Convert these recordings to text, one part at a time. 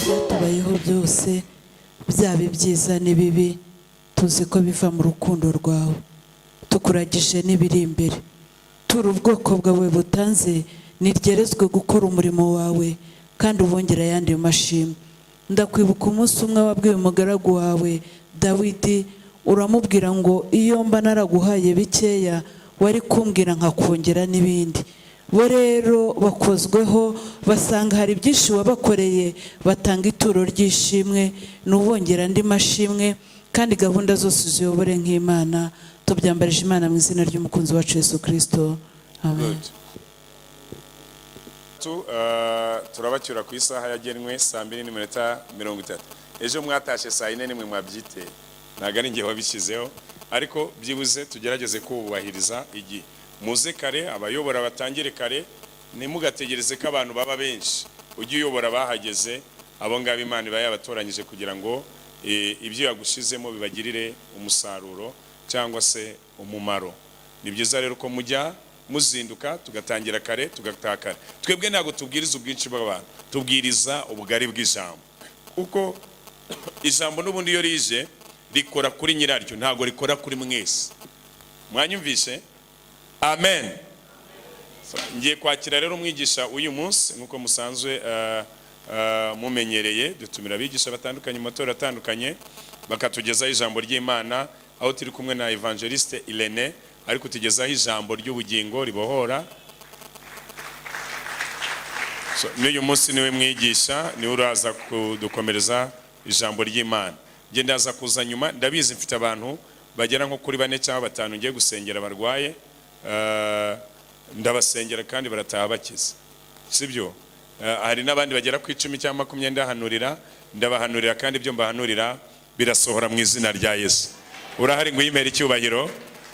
Ibyatubayeho byose, byaba ibyiza n'ibibi, tuzi ko biva mu rukundo rwawe. Tukuragije n'ibiri imbere. Tura ubwoko bwawe butanze, niryerezwe gukora umurimo wawe, kandi ubongere ayandi mashimwe. Ndakwibuka umunsi umwe wabwiye umugaragu wawe Dawidi, uramubwira ngo: "Iyo mba naraguhaye bikeya, wari kumbwira nkakongera n'ibindi." Bo rero bakozweho, basanga hari byinshi wabakoreye, batanga ituro ry'ishimwe. N'ubongera andi mashimwe, kandi gahunda zose uziyobore nk'Imana. Tubyambarije Imana mu izina ry'umukunzi wacu Yesu Kirisito, amen. Good. Turabacyura ku isaha yagenwe, saa 2:30. Ejo mwatashe saa 4, nimwe mwabyiteye, ntabwo ari njye wabishyizeho, ariko byibuze tugerageze kubahiriza igihe. Muze kare, abayobora batangire kare, ntimugategereze ko abantu baba benshi. Ujye uyobora bahageze, abo ngabo Imana iba yabatoranyije kugira ngo ibyo yagushizemo bibagirire umusaruro cyangwa se umumaro. Ni byiza rero ko mujya muzinduka, tugatangira kare, tugataha kare. Twebwe ntabwo tubwiriza ubwinshi bw'abantu, tubwiriza ubugari bw'ijambo, kuko ijambo n'ubundi iyo rije rikora kuri nyiraryo, ntabwo rikora kuri mwese. Mwanyumvishe? Amen. So, ngiye kwakira rero umwigisha w'uyu munsi. Nk'uko musanzwe mumenyereye, dutumira abigisha batandukanye mu matorero atandukanye, bakatugezaho ijambo ry'Imana, aho turi kumwe na Evangeliste Irene, ari kutugezaho ijambo ry'ubugingo ribohora. So, n'uyu munsi niwe mwigisha, niwe uraza kudukomereza ijambo ry'Imana. Njye ndaza kuza nyuma. Ndabizi mfite abantu bagera nko kuri bane cyangwa batanu ngiye gusengera barwaye. Ndabasengera kandi barataha bakize, sibyo? Hari n'abandi bagera ku 10 cyangwa 20 ndahanurira, ndabahanurira kandi ibyo mbahanurira birasohora mu izina rya Yesu. Urahari ngo uyimere icyubahiro?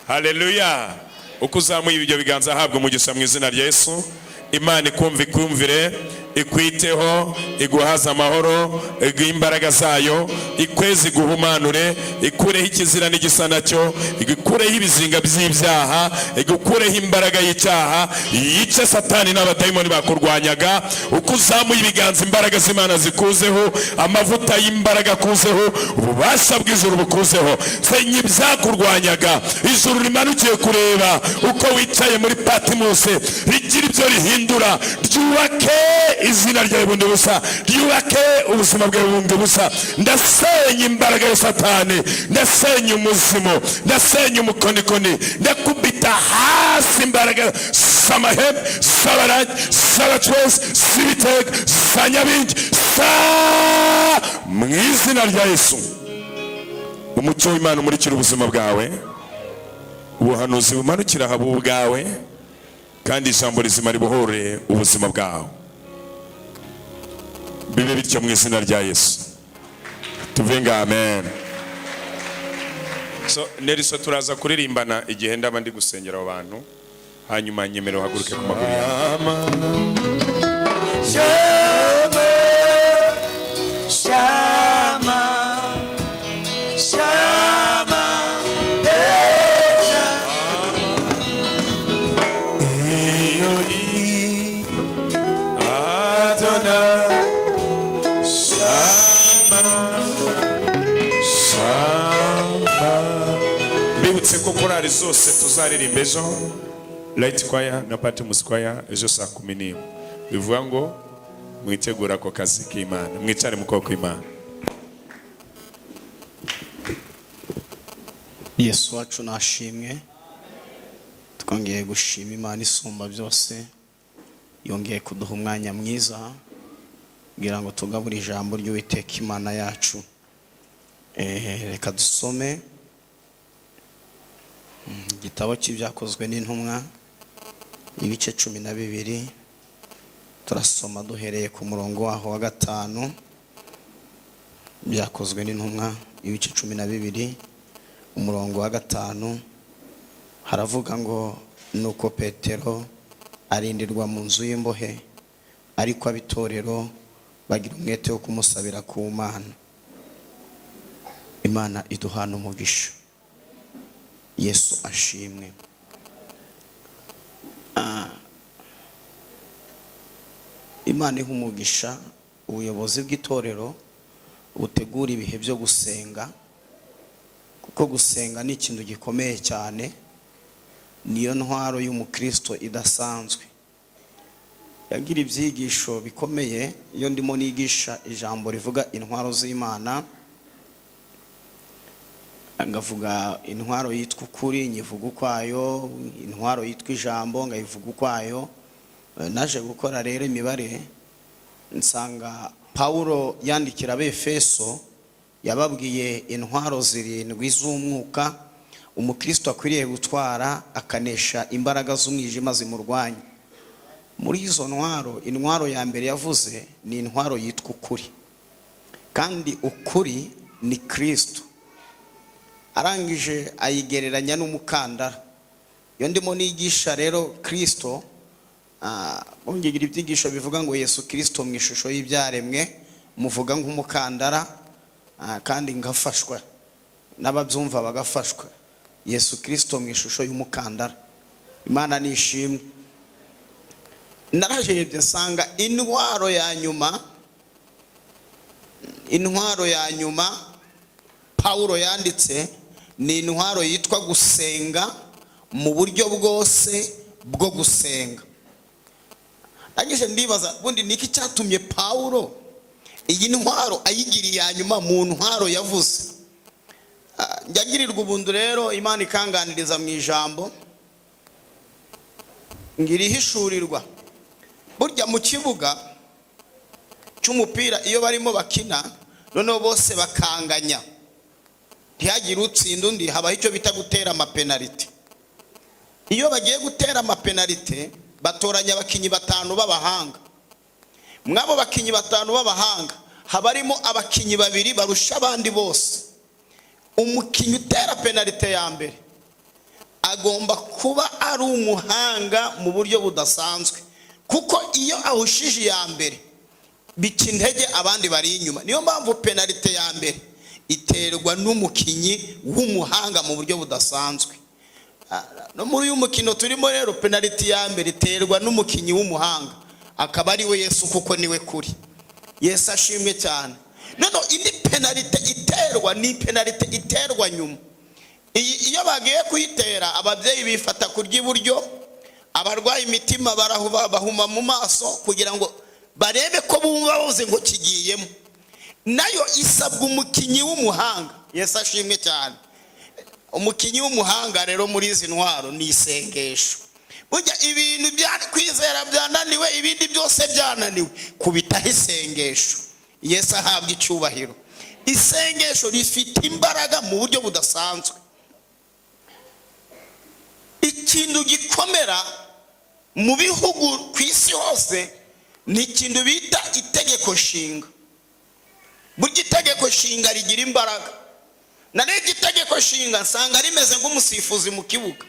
Haleluya! Uko uzamuye ibyo biganza, ahabwa umugisha mu izina rya Yesu. Imana ikumva, ikumvire, ikwiteho, iguhaze amahoro, iguhe imbaraga zayo, ikwezi, iguhumanure, ikureho ikizira n'igisa nacyo, igukureho ibizinga by'ibyaha, igukureho imbaraga y'icyaha, yice Satani n'abadayimoni bakurwanyaga. Uko uzamuye ibiganza, imbaraga z'Imana zikuzeho, amavuta y'imbaraga akuzeho, ububasha bw'ijuru bukuzeho. Senya ibyakurwanyaga. Ijuru rimanukiye kureba uko wicaye muri Patimuse, rigira ibyo rihindura, ryubake izina ryawe bundi busa, ryubake ubuzima bwawe bundi busa. Ndasenya imbaraga ya Satani, ndasenya umuzimu, ndasenya umukonikoni, ndakubita hasi imbaraga z'amahembe, z'abaragi, z'abacwezi, z'ibitego, za nyabingi, sa mu izina rya Yesu. Umucyo w'Imana umurikira ubuzima bwawe, ubuhanuzi bumanukira aha bwawe, kandi ijambo rizima ribohore ubuzima bwawe. Bibe bityo mu izina rya Yesu. Tuvuge ngo amen. So Neriso, turaza kuririmbana igihe ndaba ndi gusengera abo bantu. Hanyuma nyemera uhaguruke ku maguru yawe. Jamais. ko korali zose tuzaririmba ejo, Light Choir na Patmos Choir, ejo saa 11. Bivuga ngo mwitegura ako kazi k'Imana, mwicare mu kuboko kw'Imana. Yesu wacu nashimwe. Twongeye gushima Imana isumba byose, yongeye kuduha umwanya mwiza kugira ngo tugabure ijambo ry'Uwiteka Imana yacu. Reka dusome igitabo cy'Ibyakozwe n'Intumwa, ibice 12. Turasoma duhereye ku murongo waho wa 5. Byakozwe n'Intumwa, ibice 12, umurongo wa 5, haravuga ngo: "Nuko Petero arindirwa mu nzu y'imbohe, ariko ab'itorero bagira umwete wo kumusabira ku Mana." Imana iduhana umugisha. Yesu ashimwe. Imana iha umugisha ubuyobozi bw'itorero butegura ibihe byo gusenga, kuko gusenga ni ikintu gikomeye cyane, niyo ntwaro y'umukristo idasanzwe. Yagira ibyigisho bikomeye iyo ndimo nigisha ijambo rivuga intwaro z'Imana, ngavuga intwaro yitwa ukuri, nyivuga ukwayo, intwaro yitwa ijambo ngayivuga ukwayo. Naje gukora rero imibare, nsanga Pawulo yandikira Abefeso yababwiye intwaro zirindwi z'umwuka umukristo akwiriye gutwara akanesha imbaraga z'umwijima zimurwanya. Muri izo ntwaro, intwaro ya mbere yavuze ni intwaro yitwa ukuri, kandi ukuri ni Kristo. Arangije ayigereranya n'umukandara. Iyo ndimo nigisha rero Kristo, bongera ibyigisho bivuga ngo Yesu Kristo mu ishusho y'ibyaremwe, muvuga nk'umukandara, kandi ngafashwa n'ababyumva bagafashwa. Yesu Kristo mu ishusho y'umukandara, Imana nishimwe. Nararebye nsanga intwaro ya nyuma Pawulo yanditse ni intwaro yitwa gusenga mu buryo bwose bwo gusenga. Ndangije ndibaza, bundi niki cyatumye Pawulo iyi ntwaro ayigira iya nyuma mu ntwaro yavuze? Njya ngirirwa ubuntu rero, Imana ikanganiriza mu ijambo, ngira ihishurirwa. Burya mu kibuga cy'umupira iyo barimo bakina, noneho bose bakanganya, ntihagire utsinda undi, habaho icyo bita gutera amapenaliti. Iyo bagiye gutera amapenalite, batoranya abakinnyi batanu b'abahanga. Mw'abo bakinnyi batanu b'abahanga haba harimo abakinnyi babiri barusha abandi bose. Umukinnyi utera penalite ya mbere agomba kuba ari umuhanga mu buryo budasanzwe, kuko iyo ahushije iya mbere bica intege abandi bari inyuma. Niyo mpamvu penalite ya mbere iterwa n'umukinnyi w'umuhanga mu buryo budasanzwe. No muri uyu mukino turimo rero, penaliti ya mbere iterwa n'umukinnyi w'umuhanga, akaba ari we Yesu, kuko niwe kuri. Yesu ashimwe cyane. Noneho indi penalite iterwa ni penalite iterwa nyuma. Iyi iyo bagiye kuyitera, ababyeyi bifata kurya iburyo, abarwaye imitima bahuma mu maso kugira ngo barebe ko bumva bavuze ngo kigiyemo. Nayo isabwa umukinnyi w'umuhanga. Yesu ashimwe cyane. Umukinnyi w'umuhanga rero muri izi ntwaro ni isengesho. Burya ibintu bya kwizera byananiwe, ibindi byose byananiwe, kubitaho isengesho. Yesu ahabwa icyubahiro. Isengesho rifite imbaraga mu buryo budasanzwe. Ikintu gikomera mu bihugu ku isi hose ni ikintu bita itegeko nshinga. Burya itegeko nshinga rigira imbaraga. Narebye itegeko nshinga nsanga rimeze nk'umusifuzi mu kibuga.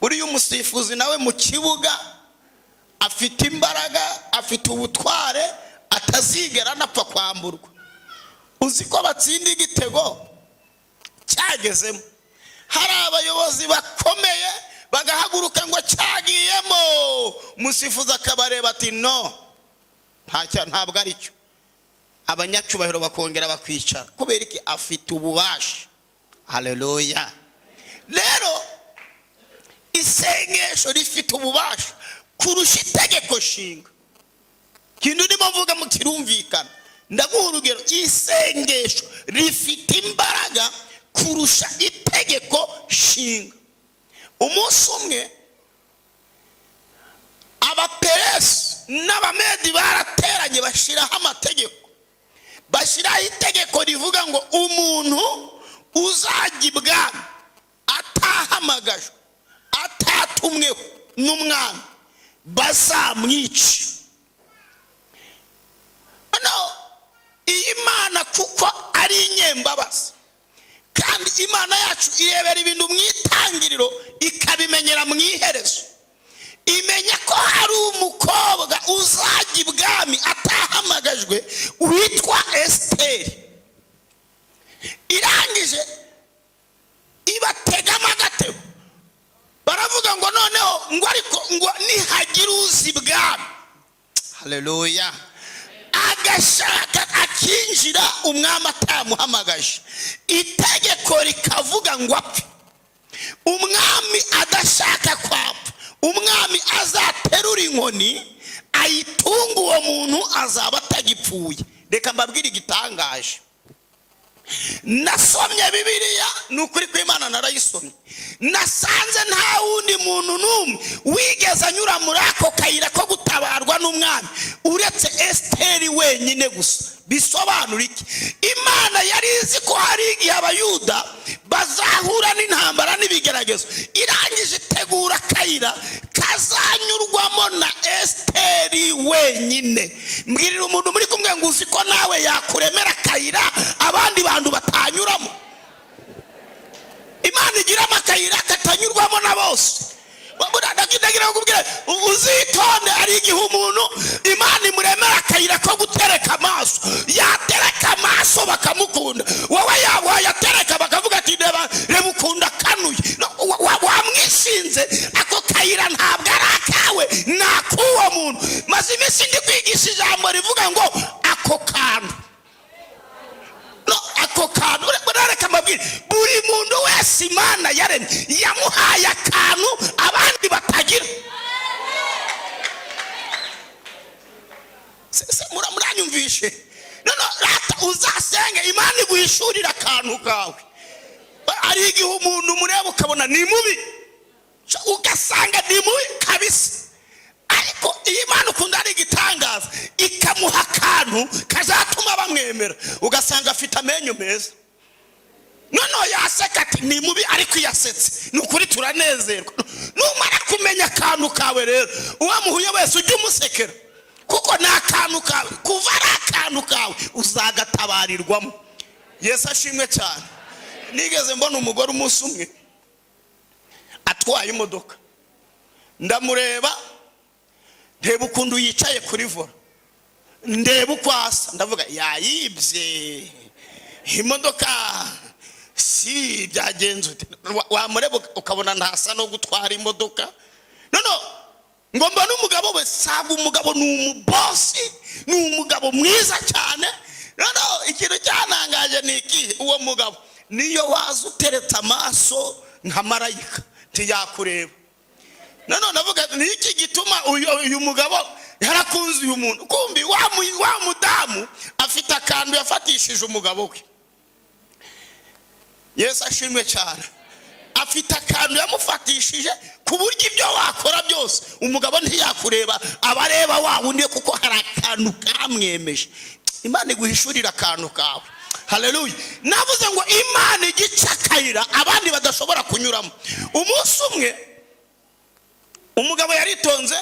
Buriya umusifuzi nawe mu kibuga afite imbaraga, afite ubutware atazigera anapfa kwamburwa. Uzi ko batsinda igitego cyagezemo, hari abayobozi bakomeye bagahaguruka ngo cyagiyemo, umusifuzi akabareba ati: "No, ntabwo ari cyo." Abanyacyubahiro bakongera bakwicara. Kubera iki? Afite ububasha. Haleluya! Rero isengesho rifite ububasha kurusha itegeko nshinga. Ikintu ndimo mvuga mu kirumvikana. Ndaguha urugero: isengesho rifite imbaraga kurusha itegeko nshinga. Umunsi umwe Abaperesi n'Abamedi barateranye, bashyiraho amategeko, bashyiraho itegeko rivuga ngo umuntu uzajya ibwami atahamagajwe, atatumweho n'umwami, bazamwice. Noneho iyi Mana, kuko ari inyembabazi, kandi Imana yacu irebera ibintu mu itangiriro ikabimenyera mu iherezo, imenya ko hari umukobwa uzajya ibwami atahamagajwe witwa Esiteri. Irangije ibategamo agatego, baravuga ngo noneho ngo ariko ngo nihagira uzi ibwami, haleluya, agashaka akinjira umwami atamuhamagaje, itegeko rikavuga ngo apfe. Umwami adashaka kwapfa, umwami azaterura inkoni ayitunga uwo muntu, azaba atagipfuye. Reka mbabwire igitangaje. Nasomye Bibiliya, ni ukuri kw'Imana narayisomye, nasanze nta wundi muntu n'umwe wigeze anyura muri ako kayira ko gutabarwa n'umwami uretse Esiteri wenyine gusa. Bisobanura iki? Imana yari izi ko hari igihe Abayuda bazahura n'intambara n'ibigeragezo, irangije itegura akayira kazanyurwamo na Esiteri wenyine. Mbwirira umuntu muri kumwe ngo uzi ko nawe yakuremera akayira abandi bantu batanyuramo? Imana igiramo akayira katanyurwamo na bose. Ndagira ngo nkubwire, uzitonde. Hari igihe umuntu Imana imuremera akayira ko gutereka amaso, yatereka amaso bakamukunda. Wowe wayatereka bakavuga ati: "Reba, reba ukunda akanuye." No, wamwishinze ako kayira ntabwo ari akawe, ni ak'uwo muntu. Maze iminsi ndi kwigisha ijambo rivuga ngo ako kantu, no ako kantu. Reka mbabwire, buri muntu wese Imana yaremye yamuhaye akantu abandi batagira. Muranyumvishe? No, rata uzasenge Imana iguhishurira akantu kawe. Hari igihe umuntu umureba ukabona ni mubi, ugasanga ni mubi kabisa, ariko iyi Imana ukunda ari igitangaza, ikamuha akantu kazatuma bamwemera. Ugasanga afite amenyo meza, noneho yaseka ati ni mubi, ariko iyo asetse ni ukuri turanezerwa. Numara kumenya akantu kawe rero, uwo muhuye wese ujye umusekera, kuko ni akantu kawe. Kuva ari akantu kawe, uzagatabarirwamo. Yesu ashimwe cyane. Nigeze mbona umugore umunsi umwe atwaye imodoka, ndamureba, ndeba ukuntu yicaye kuri volant, ndeba uko asa, ndavuga: "Yayibye imodoka, si byagenze ute?" Wamureba ukabona ntasa no gutwara imodoka. Noneho ngo mbone umugabo we, sanga umugabo ni umubosi, ni umugabo mwiza cyane. Noneho ikintu cyanangaje ni ikihe? Uwo mugabo niyo waza uteretse amaso nka marayika, ntiyakureba. Noneho navuga: "Ni iki gituma uyu mugabo yarakunze uyu muntu?" Kumbi wa mudamu afite akantu yafatishije umugabo we. Yesu ashimwe cyane. Afite akantu yamufatishije ku buryo ibyo wakora byose umugabo ntiyakureba, aba areba wa wundi, kuko hari akantu kamwemeje. Imana iguhishurira akantu kawe. Haleluya. Navuze ngo Imana igica akayira abandi badashobora kunyuramo. Umunsi umwe umugabo yaritonze,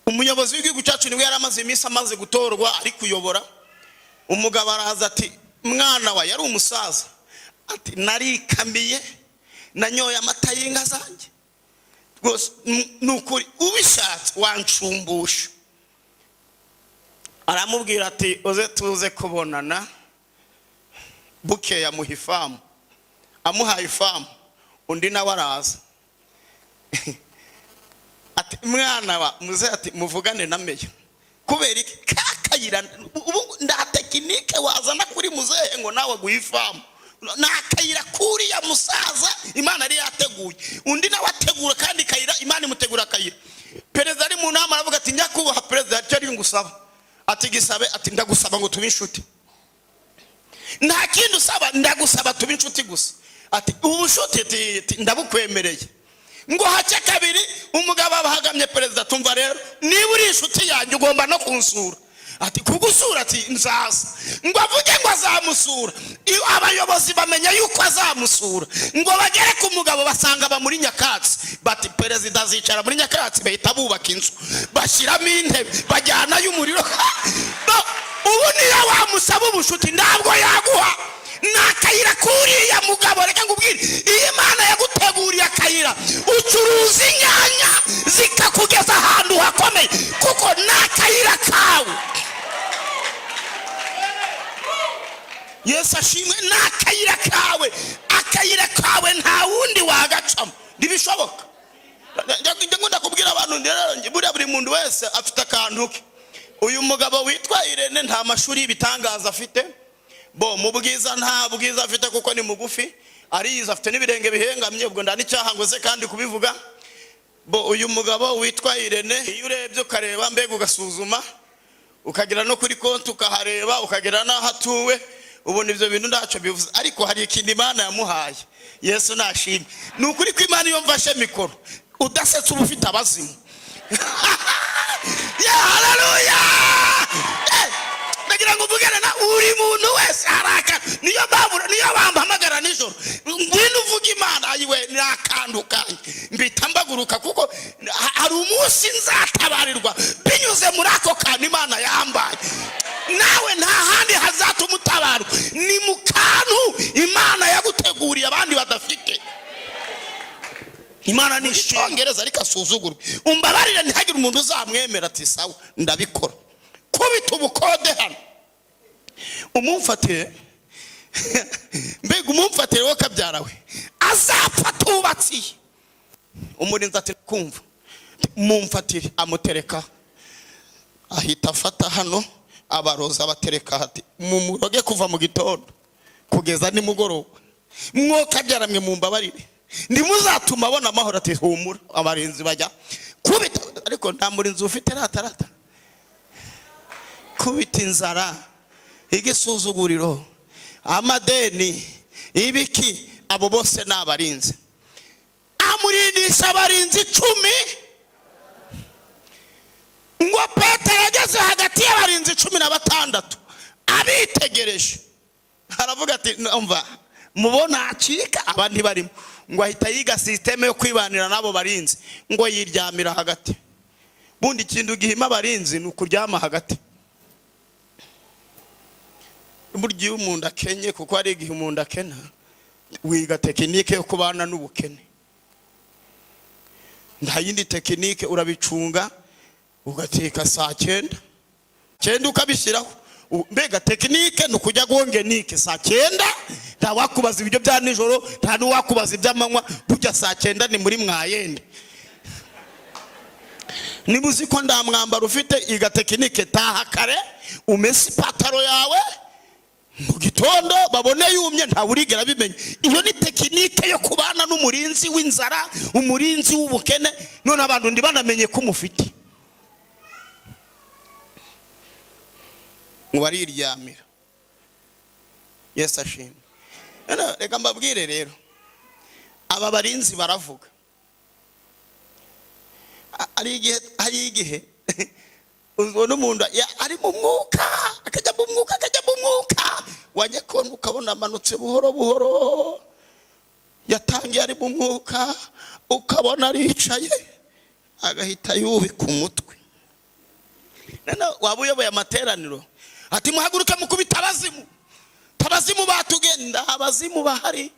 umuyobozi w'igihugu cyacu nibwo yari amaze iminsi amaze gutorwa ari kuyobora. Umugabo araza ati: "Mwana wa," yari umusaza, ati: "Narikamiye, nanyoye amata y'inka zanjye rwose, ni ukuri ubishatse wancumbusha." Aramubwira ati: "Uze tuze kubonana." Bukeye amuha ifamu. Amuhaye ifamu, undi nawe araza ati: "Mwana wa muze," ati: "Muvugane na meya." Kubera iki? Ka kayira. Ubu nda technique wazana kuri muzehe ngo nawe aguhe ifamu. Ni akayira k'uriya musaza Imana yari yateguye. Undi nawe ategura kandi kayira, Imana imutegura akayira. Perezida ari mu nama, aravuga ati: "Nyakubahwa perezida, icyo ari ngusaba?" Ati: "Gisabe." Ati: "Ndagusaba ngo tube inshuti." "Nta kindi usaba?" "Ndagusaba tube inshuti gusa." Ati: "Ubushuti?" Ati: "Ndabukwemereye." Ngo hace kabiri, umugabo abahagamye perezida: "Tumva rero, niba uri inshuti yanjye ugomba no kunsura." Ati: "Kugusura?" Ati: "Nzaza." Ngo avuge ngo azamusura, iyo abayobozi bamenya yuko azamusura, ngo bagere ku mugabo basanga aba muri nyakatsi. Bati: "Perezida azicara muri nyakatsi?" Bahita bubaka inzu, bashyiramo intebe, bajyanayo umuriro. No, ubu niyo wamusaba ubushuti ntabwo yaguha. Ni akayira k'uriya mugabo. Reka ngubwire, iyo Imana yaguteguriye akayira, ucuruza inyanya zikakugeza ahantu hakomeye, kuko ni akayira kawe. Yesu ashimwe. Ni akayira kawe, akayira kawe nta wundi wagacamo, ntibishoboka. Njya nkunda kubwira abantu rero, buriya buri muntu wese afite akantu ke. Uyu mugabo witwa Irene nta mashuri y'ibitangaza afite, bo mu bwiza nta bwiza afite kuko ni mugufi, ariyizi, afite n'ibirenge bihengamye. Ubwo nda n'icyaha ngo se kandi kubivuga. Bo uyu mugabo witwa Irene, iyo urebye ukareba, mbega ugasuzuma, ukagera no kuri konti ukahareba, ukagera n'aho atuwe, ubona ibyo bintu ntacyo bivuze. Ariko hari ikintu Imana yamuhaye. Yesu nashimwe. Ni ukuri ko Imana, iyo mfashe mikoro udasetse uba ufite abazimu. Ya haleluya! Ndagira ngo mvugane na buri muntu wese, haraka. Niyo mpamvu niyo bampamagara nijoro: "Ngwino uvuge Imana," ayiwe, ni akantu kanjye, mbita mbaguruka, kuko hari umunsi nzatabarirwa binyuze muri ako kantu Imana yambaye. Nawe nta handi hazatuma utabarwa, ni mu kantu Imana yaguteguriye abandi badafite. Imana ni icyongereza, ariko asuzugurwe, umbabarire, ntihagire umuntu uzamwemera. Ati: "Sawa, ndabikora." Kubita ubukode hano, umumfatire, mbega umumfatire we kabyara we azapfa atubatsiye. Umurinzi ati: "Kumva, mumfatire." Amutereka, ahita afata hano, abaroza abatereka, ati: "Mumuroge kuva mu gitondo kugeza nimugoroba, mwokabyara mwe, mumbabarire, ntimuzatuma abona amahoro." Ati: "Humura." Abarinzi bajya kubita, ariko nta murinzi ufite ratarata. Kubita inzara, igisuzuguriro, amadeni, ibiki, abo bose ni abarinzi. Amurindisha abarinzi 10. Ngo Petero ageze hagati y'abarinzi 16, abitegereje, aravuga ati: "Umva, mubona acika, abandi barimo." Ngo ahita yiga système yo kwibanira n'abo barinzi, ngo yiryamira hagati. Bundi ikintu gihima abarinzi ni ukuryama hagati. Burya iyo umuntu akenye, kuko hari igihe umuntu akena, wiga technique yo kubana n'ubukene. Nta yindi technique, urabicunga, ugateka saa cyenda cyenda ukabishyiraho. Mbega technique ni ukujya gongenike saa cyenda, nta wakubaza ibiryo bya nijoro, nta n'uwakubaza iby'amanywa. Burya saa cyenda ni muri mwayende. Niba uzi ko nta mwambaro ufite, iga technique, taha kare, umese ipataro yawe, mu gitondo babone yumye, ntawe urigera abimenya. Iyo ni technique yo kubana n'umurinzi w'inzara, umurinzi w'ubukene. None abantu ntibanamenye ko umufite. Ngo bariryamira. Yesu ashimwe. Rero, reka mbabwire rero, aba barinzi baravuga. Hari igihe ubona umuntu ari mu mwuka, akajya mu mwuka, akajya mu mwuka, wajya kubona ukabona amanutse buhoro buhoro. Yatangiye ari mu mwuka, ukabona aricaye, agahita yubika umutwe. Noneho waba uyoboye amateraniro, ati: "Muhaguruke mukubita abazimu, abazimu batugenda." Abazimu bahari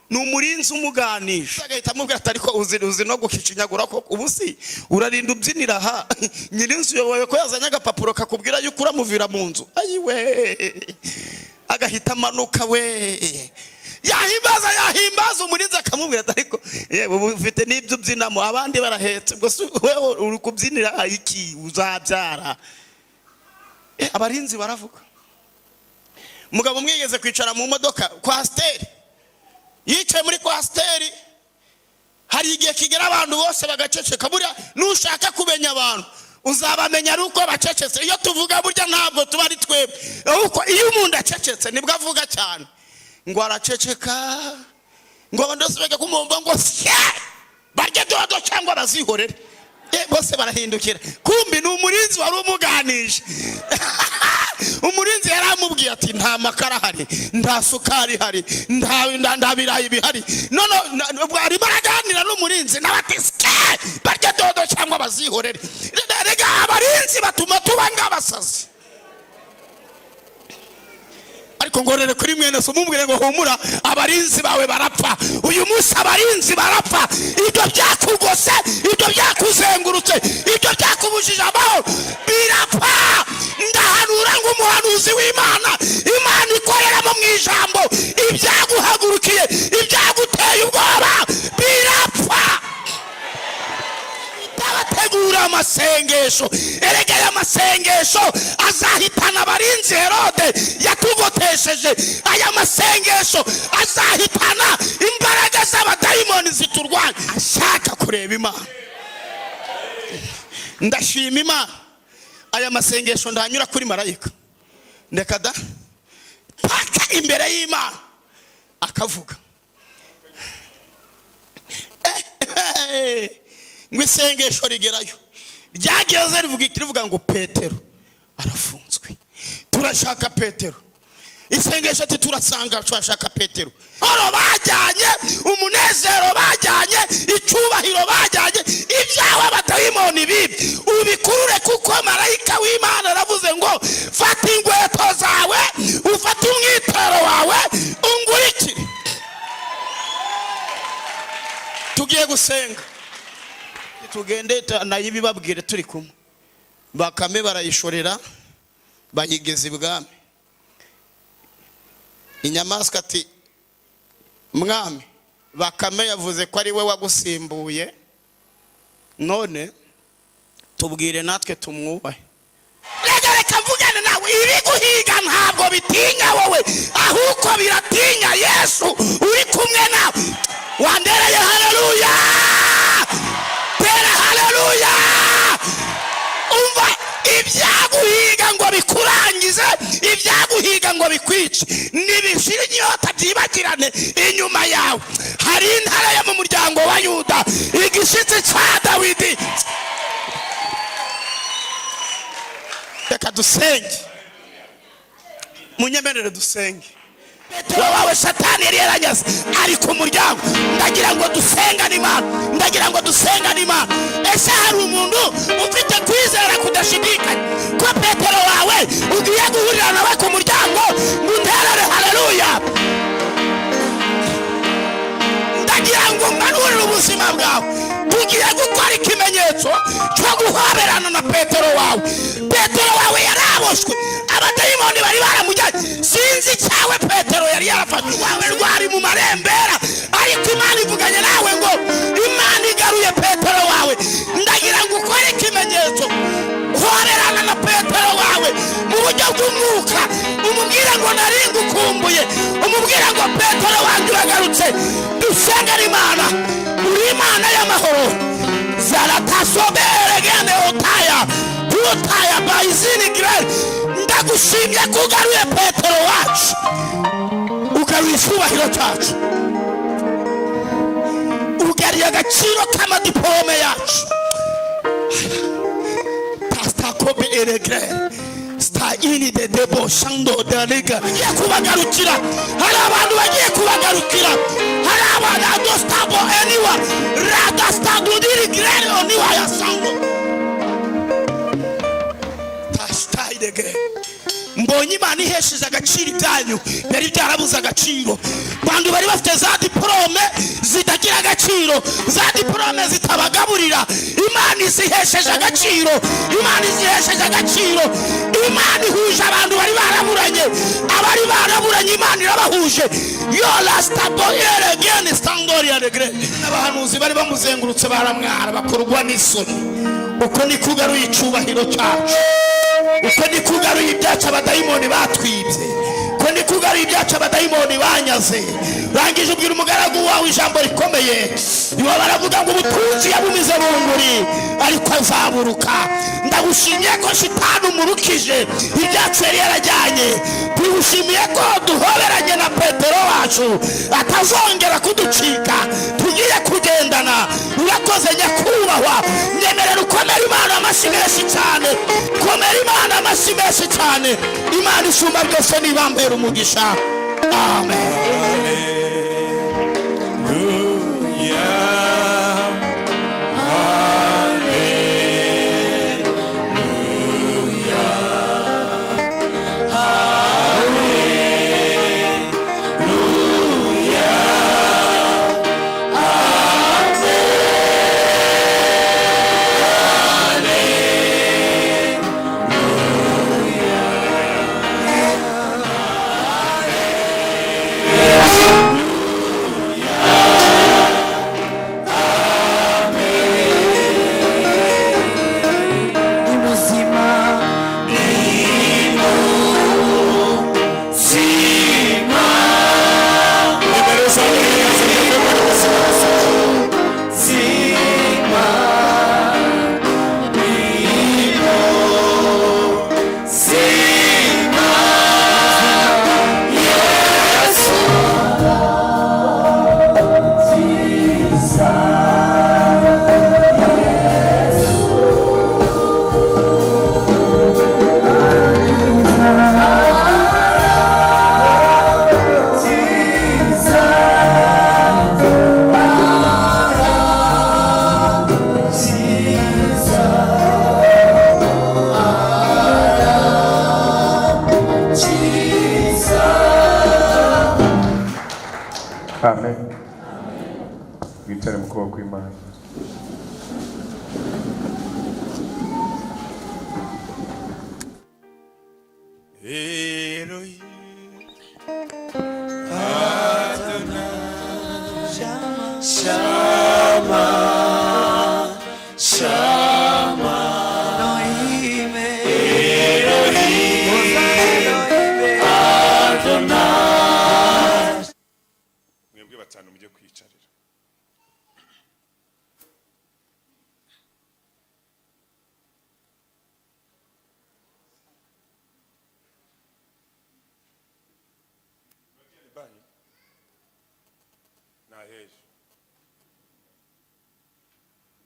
ni umurinzi umuganisha, agahita amubwira ati: "Ariko uzi no gukicinyagura ko ubu si urarinda ubyinira aha? Nyirinzu uyoboye ko yazanye agapapuro kakubwira yuko uramuvira mu nzu." Ayiwe, agahita amanuka we, yahimbaza, yahimbaza, umurinzi akamubwira ati: "Ariko yewe, ubu ufite n'ibyo ubyinamo, abandi barahetse, ubwo si wewe uri kubyinira iki? Uzabyara." Abarinzi baravuga. Umugabo mwigeze kwicara mu modoka coaster, yicaye muri coaster. Hari igihe kigera abantu bose bagaceceka. Buriya nushaka kumenya abantu, uzabamenya ari uko bacecetse. Iyo tuvuga, burya ntabwo tuba ari twebwe, ahubwo iyo umuntu acecetse nibwo avuga cyane. Ngo araceceka, ngo abantu bose bajya kumwumva ngo sye, barye dodo cyangwa bazihorere. Bose barahindukira, kumbi ni umurinzi wari umuganije. Umurinzi yari amubwiye ati: "Nta makara ahari, nta sukari ihari, nta birayi bihari." None ubwo arimo araganira n'umurinzi, nawe ati: "Sye, barye dodo cyangwa bazihorere." Rega abarinzi batuma tuba nk'abasazi. Ariko ngorere kuri mwene so, mumubwire ngo: "Humura, abarinzi bawe barapfa uyu munsi." Abarinzi barapfa. Ibyo byakugose, ibyo byakuzengurutse, ibyo byakubujije amahoro birapfa. Ndahanura ngo umuhanuzi w'Imana, Imana ikoreramo mu ijambo, ibyaguhagurukiye, ibyaguteye ubwoba birapfa. Abategura amasengesho, erega aya masengesho azahitana abarinzi Herode yatugotesheje. Aya masengesho azahitana imbaraga z'abadayimoni ziturwanya. Ashaka kureba Imana. Ndashima Imana, aya masengesho ndanyura kuri marayika, ndeka da, paka imbere y'Imana akavuga. Ngo isengesho rigerayo, ryageze rivuga iki? Rivuga ngo: "Petero arafunzwe, turashaka Petero." Isengesho ati: "Turasanga turashaka Petero." Oro bajyanye umunezero, bajyanye icyubahiro, bajyanye ibyawe abadayimoni bibye, ubikurure, kuko marayika w'Imana aravuze ngo: "Fata inkweto zawe, ufate umwitero wawe, ungurikire." Tugiye gusenga, tugende nayo ibibabwire turi kumwe. Bakame barayishorera, bayigeza ibwami. Inyamaswa ati: "Mwami, Bakame yavuze ko ari we wagusimbuye, none tubwire natwe tumwubahe." Reka, reka mvugane nawe. Ibiguhiga ntabwo bitinya wowe, ahubwo biratinya Yesu uri kumwe nawe. Wandereye haleluya, tera haleluya. Umva, ibyaguhiga ngo bikurangize, ibyaguhiga ngo bikwice, nibishira inyota byibagirane. Inyuma yawe hari intare yo mu muryango wa Yuda, igishyitsi cya Dawidi. Reka dusenge, munyemerere dusenge. Petero wawe Satani yari yaranyaze ari ku muryango. Ndagira ngo dusengane Imana, ndagira ngo dusengane Imana. Ese hari umuntu ufite kwizera kudashidikanya ko Petero wawe ugiye guhurira nawe ku muryango? Ngo unterere haleluya. Ndagira ngo mmanurire ubuzima bwawe. Tugiye gukora ikimenyetso cyo guhoberana na Petero wawe. Petero wawe yaraboshwe, abadayimoni bari baramujyanye, sinzi icyawe Petero yari yarafashwe, rwawe rwari mu marembera, ariko Imana ivuganye nawe ngo Imana igaruye Petero wawe. Ndagira ngo ukore ikimenyetso, hoberana na Petero wawe mu buryo bw'umwuka, umubwire ngo: "Nari ngukumbuye." Umubwire ngo: "Petero wanjye uragarutse." Dusengera Imana. Uri Imana y'amahoro. Zaratasoberegene otaya tutaya bayizini grel. Ndagushimye ko ugaruye Petero wacu, ugaruye icyubahiro cyacu, ugaruye agaciro k'amadiporome yacu. Tastakobe eregre sta ini de debo shando de liga. Bagiye kubagarukira, hari abantu bagiye kubagarukira, hari abantu adostabo eniwa radastadudiri grere oniwa ya sango tasitayidegre. Mbonye Imana ihesheje agaciro ibyanyu byari byarabuze agaciro. Bantu bari bafite za diporome zitagira agaciro, za diporome zitabagaburira, Imana izihesheje agaciro, Imana izihesheje agaciro. Imana ihuje abantu bari baraburanye, abari baraburanye Imana irabahuje. Yo lasitabo eregene sitangori regre. N'abahanuzi bari bamuzengurutse baramwara, bakorwa n'isoni. Uko niko ugaruye icyubahiro cyacu, uko niko ugaruye ibyacu abadayimoni batwibye. Ko Ko ndikugaruye ibyacu abadayimoni banyaze. Urangije ubwira umugaragu wawe ijambo rikomeye. Iwe baravuga ngo ubutunzi yabumize bunguri, ariko azaburuka. Ndagushimiye ko shitani umurukije ibyacu yari yarajyanye. Tugushimiye ko duhoberanye na Petero wacu, atazongera kuducika, tugiye kugendana. Urakoze nyakubahwa. Nyemerera ukomera Imana amashyi menshi cyane. Komera Imana amashyi menshi cyane. Imana isumba byose nibambera umugisha. Amen. Hallelujah. Ni muzima. Nimero zawe ni Amen. Mwicare mu kuboko kw'Imana. Elohim Adonai Shama Shama Elohim. Elohim Adonai. Mwebwe batanu mujye kwiyicarira. Banyu naheje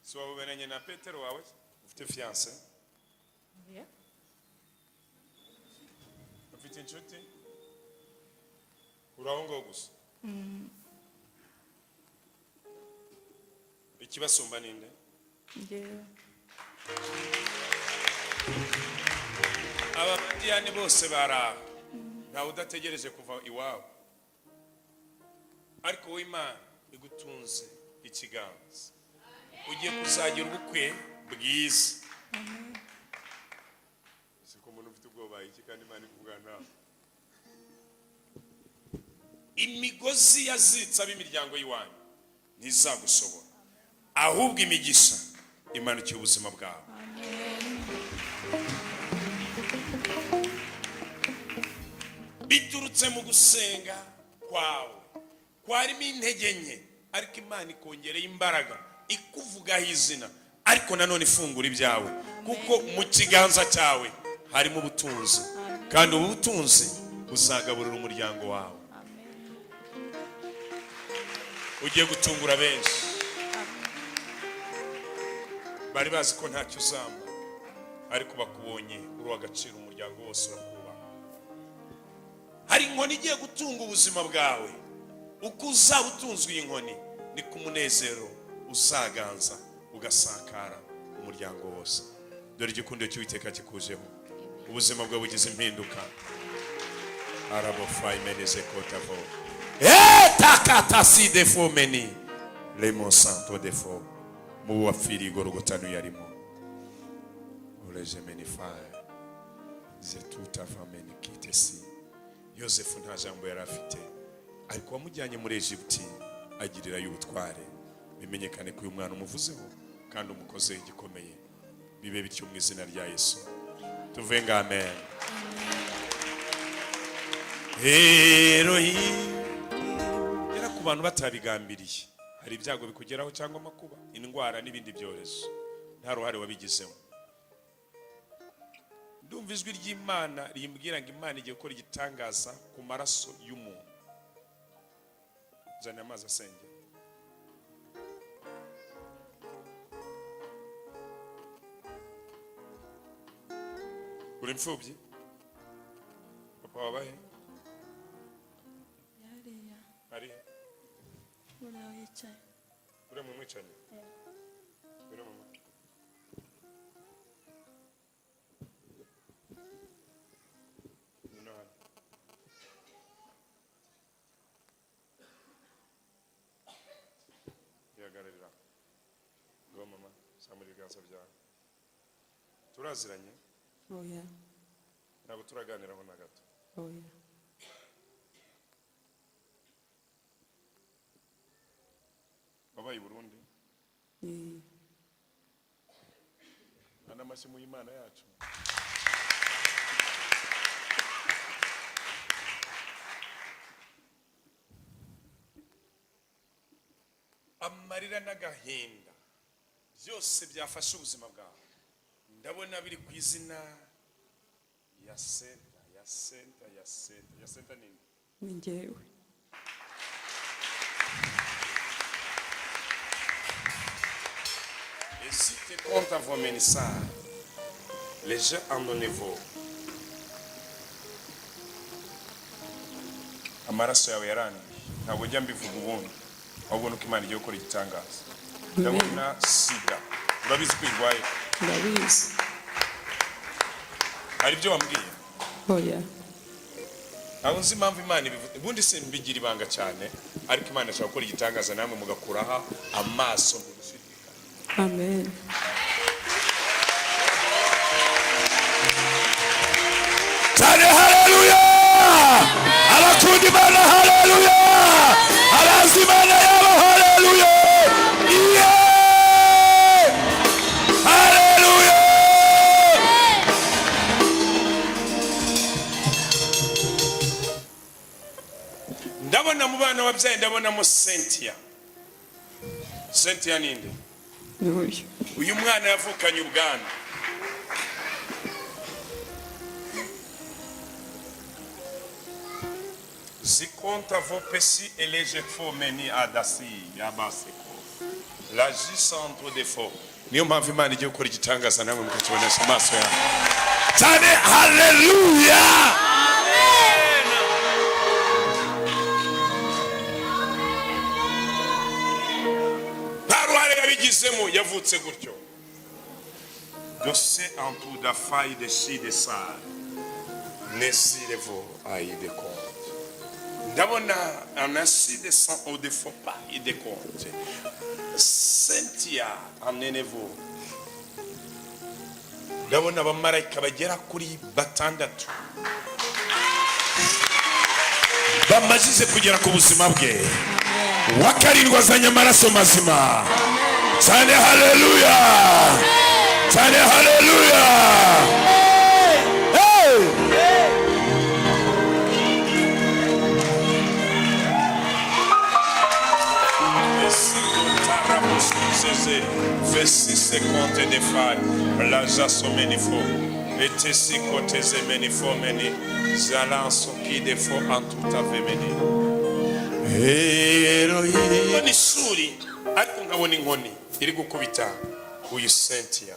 si wabuberanye na Petero wawe ufite fiancé? Yeah. Ufite inshuti? Uri aho ngaho gusa. Ikibasumba ninde? Njyewe. Aba badiyani bose bari aho, ntawe udategereje kuva iwabo, ariko wowe Imana igutunze ikiganza, ugiye kuzagira ubukwe bwiza. Siko umuntu ufite ubwoba iki kandi Imana ikuvuga nawe? Imigozi yaziritse ab'imiryango y'iwanyu ntizagushobora, ahubwo imigisha imanukiye ubuzima bwawe. Biturutse mu gusenga kwawe kwarimo intege nke, ariko Imana ikongereye imbaraga, ikuvugaho izina, ariko nanone ifungura ibyawe, kuko mu kiganza cyawe harimo ubutunzi, kandi ubu butunzi buzagaburira umuryango wawe. Ugiye gutungura benshi bari bazi ko ntacyo uzamba, ariko bakubonye uri uw'agaciro, umuryango wose urakubaha. Hari inkoni igiye gutunga ubuzima bwawe. Uko uzaba utunzwe iyi nkoni, niko umunezero uzaganza ugasakara umuryango wose. Dore igikundiro cy'Uwiteka kikujeho, ubuzima bwawe bugize impinduka. Arabofayimeneze kotavo takatasi defomeni lemo santo defo mu wapfiriye igorogotano yarimo urejemenifaya zetutavameni kitesi. Yosefu nta jambo yari afite, ariko wamujyanye muri Egiputi agirirayo ubutware. Bimenyekane ko uyu mwana umuvuzeho kandi umukozeho igikomeye. Bibe bityo mu izina rya Yesu. Tuvuge ngo amen. Elohim. Yari ku bantu batabigambiriye, hari ibyago bikugeraho cyangwa amakuba, indwara n'ibindi byorezo, nta ruhare wabigizemo. Ndumva ijwi ry'Imana rimbwira ngo Imana igiye gukora igitangaza ku maraso y'umuntu. Zana amazi asengera. Uri imfubyi? Papa wabahe? Hariya. Ari he? Uriya yicaye. Uriya mumwicanyi? Uriya mama? Ngwino hano. Ihagararira. Ngo mama, zamura ibiganza byawe. Turaziranye? Oya. Ntabwo turaganiraho na gato? Oya. Wabaye i Burundi? Eh. Nta n'amashyi mu Imana yacu. Amarira n'agahinda byose byafashe ubuzima bwawe, ndabona biri ku izina ya Senta, ya Senta, ya Senta, ya Senta. Nini? Ni njyewe. Et si tu comptes avoir ça, les gens en niveau. Amaraso yawe yaranduye. Ntabwo njya mbivuga ubundi, ahubwo nuko Imana igiye gukora igitangaza. Ndabona sida. Urabizi ko uyirwaye? Ndabizi. Hari ibyo wambwiye? Oya. Ntabwo nzi impamvu Imana ibivuze. Ubundi simbigira ibanga cyane, ariko Imana ishobora gukora igitangaza namwe mugakuraho amaso mu gushidikanya. Amen. Cyane haleluya! Abakunda Imana, haleluya! Abazi Imana yabo, haleluya! Iye, haleluya! Ndabona mu bana wabyaye, ndabonamo Cynthia. Cynthia ninde? Ni uyu. Uyu mwana yavukanye ubwandu. Zikonta vopesi elejefo meni adasi yabaseko la centre defo. Niyo mpamvu Imana igiye gukora igitangaza namwe mukakibonesha amaso yawe. Cyane haleluya! Nta ruhare yabigizemo, yavutse gutyo. Dose en tout da faille de chi de sa nesirevo ayi de compte. Ndabona un ainsi de sang au défaut pas et de compte. Cynthia anenevo. Ndabona abamarayika bagera kuri batandatu bamaze kugera ku buzima bwe. Wa karindwi azanye amaraso mazima. Cyane haleluya! Cyane haleluya! Hey! Vesi compte de failles, la jasomenifo, etesi koteze menifo meni, zalanso ki defo antuta vemeni. Mbona ishuri, ariko nkabona inkoni iri gukubita uyu Cynthia.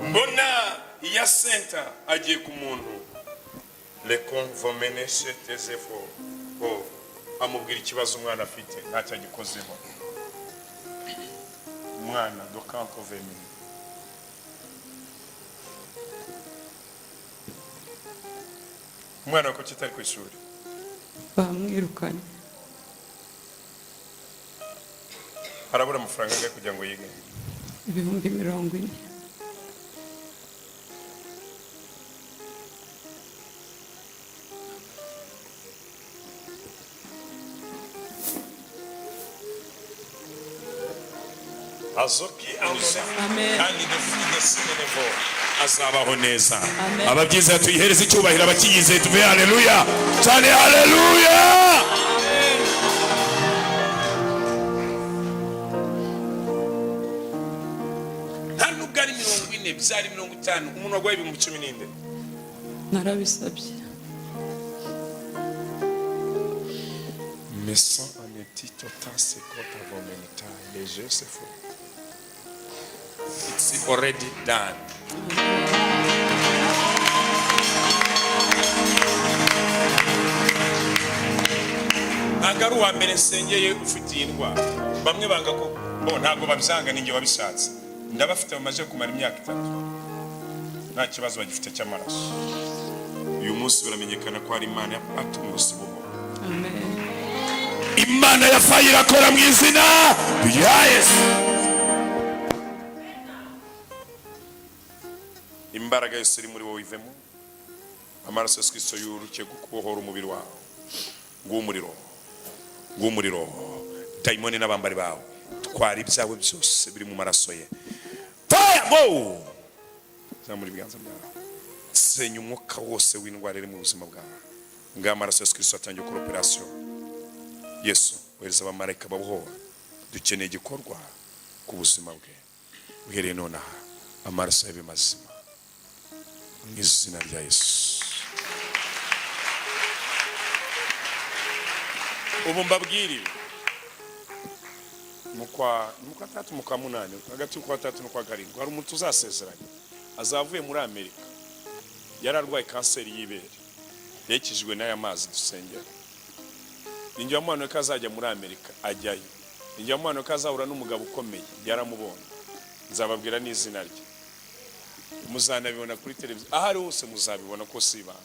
Mbona iya Senta agiye ku muntu. Le convomene tezefo. Oh, amubwira ikibazo umwana afite, ntacyo agikozeho. Umwana dokanto vemeni. Umwana wa kuki atari ku ishuri? Bamwirukanye. Harabura amafaranga angahe kugira ngo yige? 40,000. Azoki. Amen. Kandi de fi de sinenevo. Azabaho neza. Amen. Ababyizeye tuyihereze icyubahiro, abakiyizeye tuve haleluya cyane, haleluya. Nta nubwo ari 40, byari 50. Umuntu warwaye 10,000 ninde? Narabisabye. Mais sans anéti total, c'est quoi ta vomenita léger, c'est faux. It's already done. Ntabwo ari uwa mbere nsengeye ufite iyi ndwara. Bamwe banga ko bo ntabwo babyanga, ninjye wabishatse. Ndabafite bamaze kumara imyaka 3 nta kibazo bagifite cy'amaraso. Uyu munsi biramenyekana ko hari Imana ya Patmos buhoro. Amen. Imana ya Fayi irakora mu izina rya Yesu. Imbaraga yose iri muri wowe ivemo. Amaraso ya Yesu Kristo yuruke kubohora umubiri wawe. Nguwo umuriro, nguwo umuriro. Dayimoni n'abambari bawe, twara ibyawe byose biri mu maraso ye. Fire, go! Zamura ibiganza byawe, senya umwuka wose w'indwara iri mu buzima bwawe. Ngaho amaraso ya Yesu Kristo atangiye gukora operasiyo. Yesu, wohereza abamarayika babohora. Dukeneye igikorwa ku buzima bwe uhereye nonaha. Amaraso yabe mazima mu izina rya Yesu. Ubu mbabwire, mu kwa tatu, mu kwa munani, hagati y'ukwa tatu n'ukwa karindwi, hari umuntu uzasezeranya azavuye muri Amerika. Yari arwaye kanseri y'ibere, yakijijwe n'aya mazi dusengera. Ninjye wamuhanuye ko azajya muri Amerika, ajyayo. Ninjye wamuhanuye ko azahura n'umugabo ukomeye, yaramubonye. Nzababwira n'izina rye, muzanabibona kuri televiziyo, aho ari hose muzabibona ko si ibanga.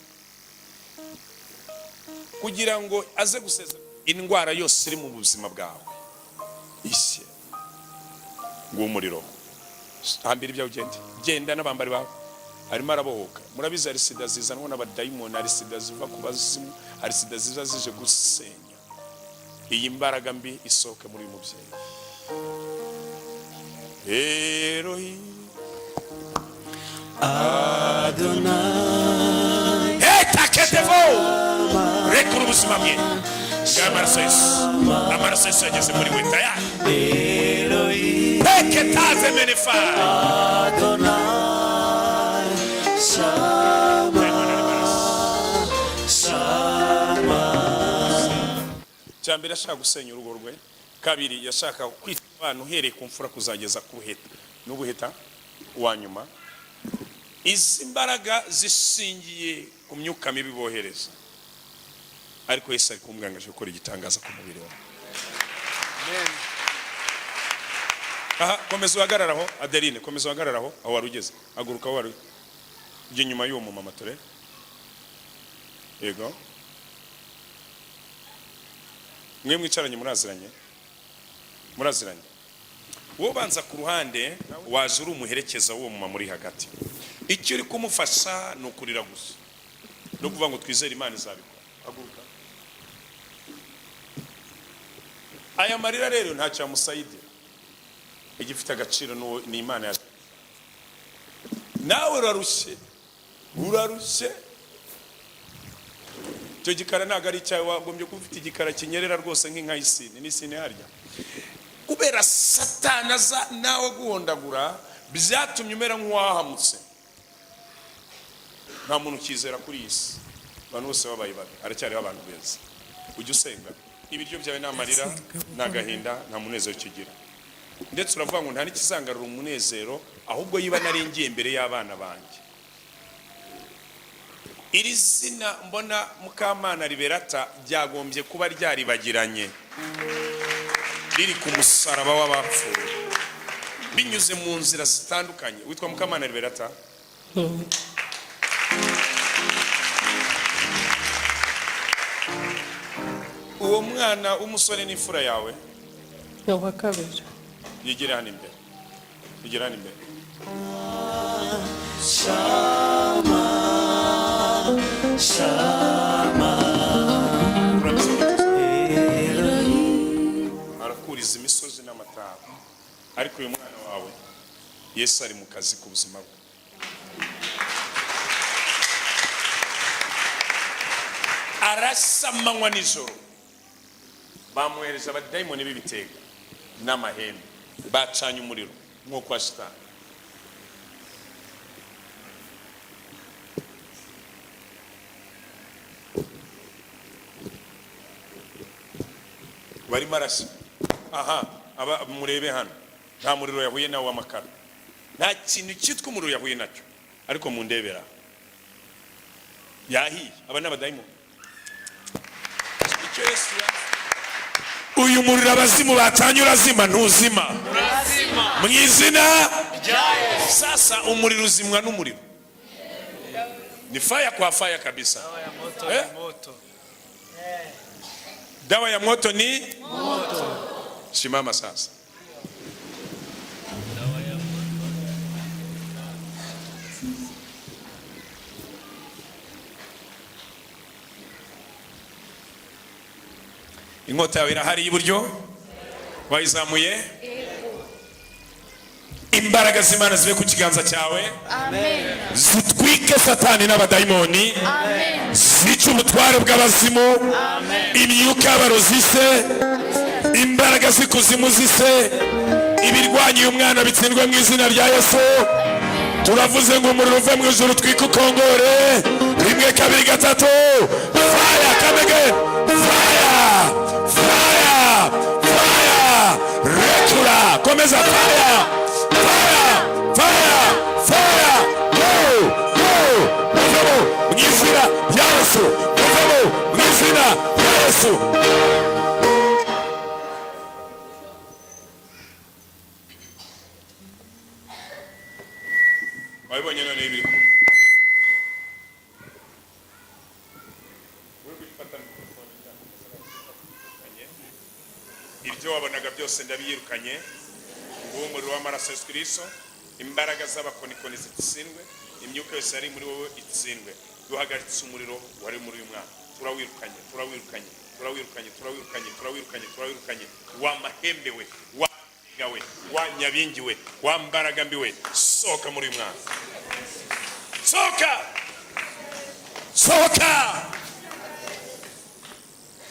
Kugira ngo aze gusezera, indwara yose iri mu buzima bwawe ishye. Nguwo umuriro. Hambira ibyawe ugende, genda n'abambari bawe. Arimo arabohoka. Murabizi, hari sida zizanwa n'abadayimoni, hari sida ziva ku bazimu, hari sida ziza zije gusenya. Iyi mbaraga mbi isohoke muri uyu mubyeyi. Erohi Adonai. Etaketevo, rekura ubuzima bwe bwa amaraso Yesu. Amaraso Yesu yageze muri we tayari. Elohim. Peketaze menefa. Adonai. Shama. Shama. Cya mbere yashaka gusenya urugo rwe, kabiri yashaka kwita abana uhereye ku mfura kuzageza ku buheta n'ubuheta wa nyuma. Izi mbaraga zishingiye ku myuka mibi bohereza, ariko Yesu ari kumubwira ngo aje gukora igitangaza ku mubiri wawe. Aha, komeza uhagarare aho. Adeline, komeza uhagarare aho, aho wari ugeze. Haguruka aho wari ujya inyuma y'uwo mumama ture. Yego, mwe mwicaranye, muraziranye, muraziranye. Wowe ubanza ku ruhande, waje uri umuherekeza w'uwo mumama uri hagati. Icyo uri kumufasha ni ukurira gusa no kuvuga ngo twizere Imana izabikora. Haguruka. Aya marira rero ntacyo yamusayidira. Igifite agaciro ni Imana ya nawe. Urarushye, urarushye. Icyo gikara ntabwo ari icyawe. Wagombye kuba ufite igikara kinyerera rwose nk'inka y'isine n'isine harya. Kubera Satani aza nawe guhondagura, byatumye umera nk'uwahamutse. Nta muntu ukizera kuri iyi si, abantu bose babaye babi. Haracyariho abantu beza. Ujya usenga? Ibiryo byawe ni amarira, ni agahinda, nta munezero ukigira. Ndetse uravuga ngo nta n'ikizangarura umunezero, ahubwo yiba naringiye imbere y'abana banjye. Iri zina mbona Mukamana Liberata ryagombye kuba ryaribagiranye, riri ku musaraba w'abapfuye binyuze mu nzira zitandukanye. Witwa Mukamana Liberata. Uwo mwana w'umusore n'imfura yawe? Ni uwa kabiri. Yigire hano imbere, yigire hano imbere. Shama. Shama. Urabizi, arakuriza imisozi n'amataba, ariko uyu mwana wawe Yesu ari mu kazi ku buzima bwe. Arasa amanywa nijoro. Bamwohereje abadayimoni b'ibitega n'amahembe, bacanye umuriro nk'uko wa shitani. Barimo arasa aha. Aba murebe hano, nta muriro yahuye nawo w'amakara, nta kintu cyitwa umuriro yahuye nacyo, ariko mundebera yahiye. Aba ni abadayimoni. Icyo Yesu uyu muriro abazimu bacanye urazima, ntuzima? Mu izina. Sasa umuriro uzimwa n'umuriro, ni fire kwa fire kabisa. Eh? Dawa ya moto ni simama sasa. Inkota yawe irahari y'iburyo, wayizamuye. Imbaraga z'Imana zibe ku kiganza cyawe, zitwike Satani n'abadayimoni, zice ubutware bw'abazimu, imyuka y'abarozi se, imbaraga z'ikuzimu zise, ibirwanya uyu mwana bitsindwe mu izina rya Yesu. Turavuze ngo umuriro uve mu ijuru utwike, ukongore. Rimwe, kabiri, gatatu, fire! Come again, fire, fire, fire! Rekura, komeza, fire, fire, fire, fire! Go, go! Muvemo mu izina rya Yesu, muvemo mu izina rya Yesu. Wabibonye none biri kuba. Uri gufata mikorofone cyangwa ibyo wabonaga byose ndabiyirukanye. Nguwo umuriro w'amaraso Yesu Kristo. Imbaraga z'abakonikoni zitsindwe, imyuka yose yari muri wowe itsindwe. Duhagaritse umuriro wari muri uyu mwana, turawirukanye, turawirukanye, turawirukanye, turawirukanye, turawirukanye, turawirukanye. Wa mahembe we, wa we, wa nyabingi we, wa mbaraga mbi we, sohoka muri uyu mwana, sohoka, sohoka!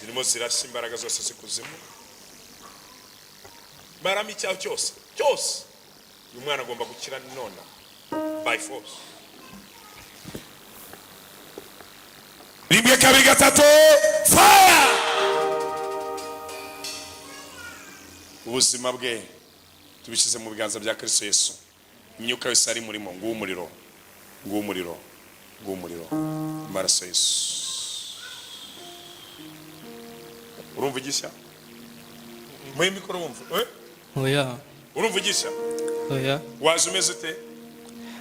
Zirimo zirashya imbaraga zose z'ikuzimu, baramo icyaha cyose cyose. Uyu mwana agomba gukira nona by force. Rimwe, kabiri, gatatu, fire! Ubuzima bwe tubishyize mu biganza bya Kristo Yesu. Imyuka yose ari murimo, nguwo umuriro, nguwo umuriro, nguwo umuriro, amaraso Yesu. Urumva igishya muri mikoro? Wumva, eh? Oya. Urumva igishya? Oya. Waje umeze ute?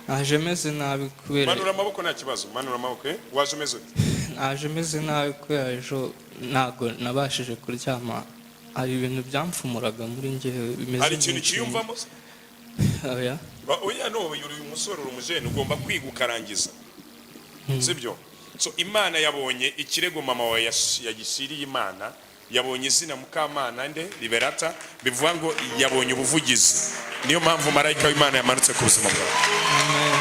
Naje meze nabi kubera Manura amaboko, nta kibazo, manura amaboko, eh? Waje umeze ute? Naje meze nabi kubera ejo ntabwo nabashije kuryama, hari ibintu byamfumuraga muri njyewe bimeze Hari ikintu nk'inshinge. kiyumvamo se? Oya. Oya, no, uri umusore, uri umujene, ugomba kwiga ukarangiza, sibyo? So Imana yabonye ikirego mama wawe yagishyiriye Imana, yabonye izina Mukamana nde Liberata, bivuga ngo yabonye ubuvugizi. Niyo mpamvu marayika w'Imana yamanutse ku buzima bwawe. Amen.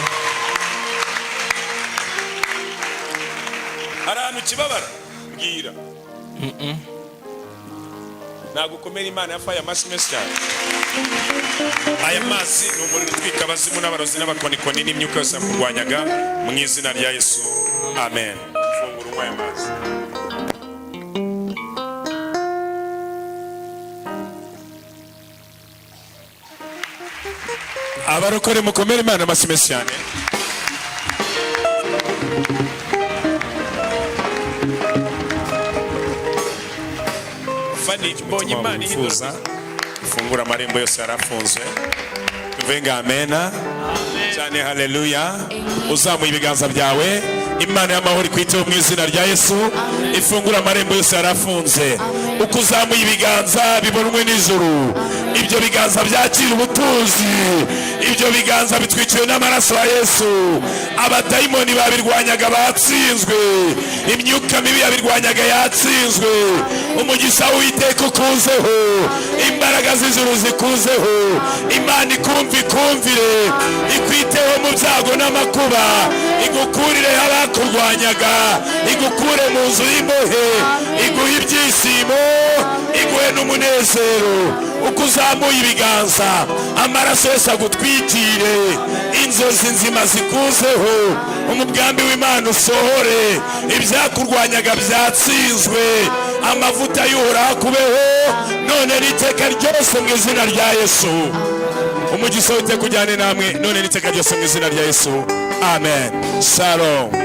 Hari ahantu ukibabara? Mbwira. Ntabwo ukomera. Imana yafaye amashyi menshi cyane. Aya mazi ni umuriro utwika abazimu n'abarozi n'abakonikoni n'imyuka yose yakurwanyaga, mu izina rya Yesu, amen. Fungura, unywa aya mazi. Abarokore mukomere Imana amashyi menshi cyane. Fani, mbonye Imana ihindura, ifungura amarembo yose yarafunzwe. Tuvuge ngo amena cyane, haleluya. Uzamuye ibiganza byawe, Imana y'amahoro ikwiteho mu izina rya Yesu, ifungura amarembo yose yarafunze. Uko uzamuye ibiganza bibonwe n'ijuru. Ibyo biganza byakira ubutunzi, ibyo biganza bitwikiwe n'amaraso ya Yesu. Abadayimoni babirwanyaga batsinzwe, imyuka mibi yabirwanyaga yatsinzwe. Umugisha w'Uwiteka ukuzeho, imbaraga z'ijuru zikuzeho, Imana ikumva, ikumvire, ikwiteho mu byago n'amakuba, igukurireho abakurwanyaga, igukure mu nzu y'imbohe, iguhe ibyishimo, iguhe n'umunezero. Uko uzamuye ibiganza, amaraso yose agutwikire, inzozi nzima zikuzeho, umugambi w'Imana usohore. Ibyakurwanyaga byatsinzwe. Amavuta y'Uhoraho akubeho none n'iteka ryose mu izina rya Yesu. Umugisha w'Uwiteka ujyane namwe none n'iteka ryose mu izina rya Yesu. Amen. Shalom.